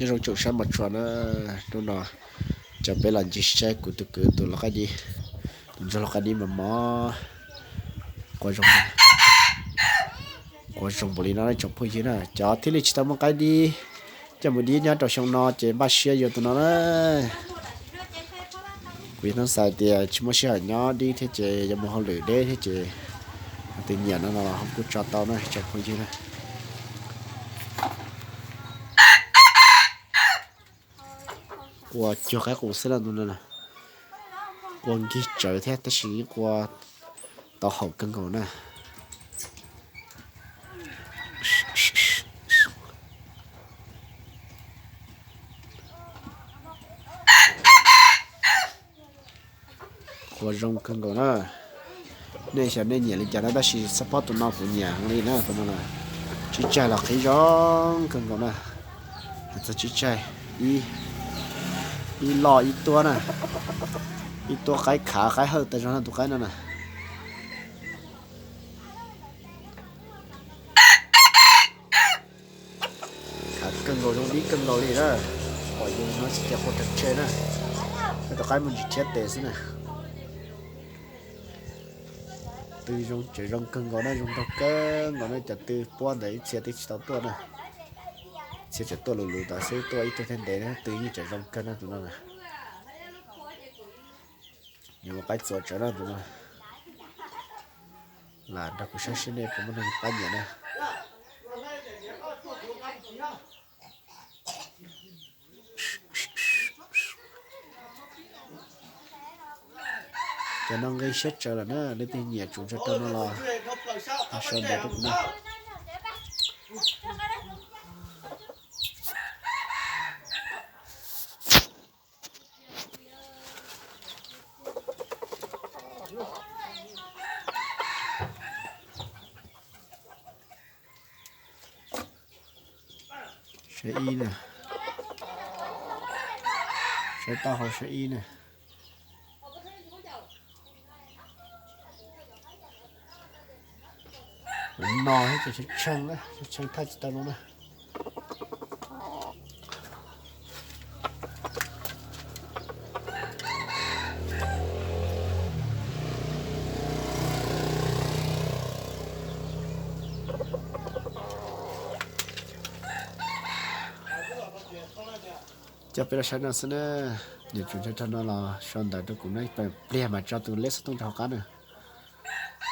Nyob zoo tsoom saib mos tshua na, hnub no coj peb los ncig saib kuv tus kwv tus lau qaib dib, tus ntsuag lau qaib dib mos mos, quas zoo, quas zoo npaum li no tsoom phooj ywg na. Cov thiaj li tsis tau muaj qaib dib coj mus dib nyob rau xyoo no ces npaj siab yuav tus no na. Kuv yog hnub xav tias tsis muaj sij hawm nyob dib thiab ces yuav mus hauj lwm deb thiab ces tus nyiam no los ho kuj tso tau na tsoom phooj ywg na. Quas cuag qaib qus xwb na tus no, quas nkig tsawv thiab tab sis yeej quas tau haum kawg nkaus na. Quas zoo kawg nkaus na. Nej xyov nej nyiam li cas na tab sis xab phob tus no kuv nyiam heev li na tus no na. Tsib tsaig los qhib zoo kawg nkaus na. Hais txog tsib tsaig, ib loj ib tuab na, ib tuab qaib khav qaib hawj tag zog na tus qaib no na. Khav kawg nkaus zoo dib kawg nkaus li na. Pom yus no tsis cia quas rag tshe na. Tus qaib muaj ntsis thiab tes xwb na. Tw zoo tseem zoo kawg nkaus na, zoo nraug kawg nkaus na, cov tw puab ntawd ib txhia twb tsis tau tuaj na. Txhia tseem tuaj lus lus tas xwb, tuaj ib tug thiab ntev na, tw yeej tseem zoo kawg na tus no na. Yuav ua qaib txuas tsawv na tus no. Lam nrog kuv saib seb nej puas muaj neeg pab nyiam na. Cov no nqi siab tsawv lawm na, leej twg nyiam tsoom tsawg rau no los sau ntawv rau kuv na. Saib ib na, saib taub hau saib ib na. Kuv no ces tshee tshee na, tshee tshee thaij tsis tau no na. Coj peb los saib no xwb na. Nyiam tsoom tsawg rau no los sau ntawv rau kuv na, ib pliag mas tso tus leb xov tooj rau hauv qab na.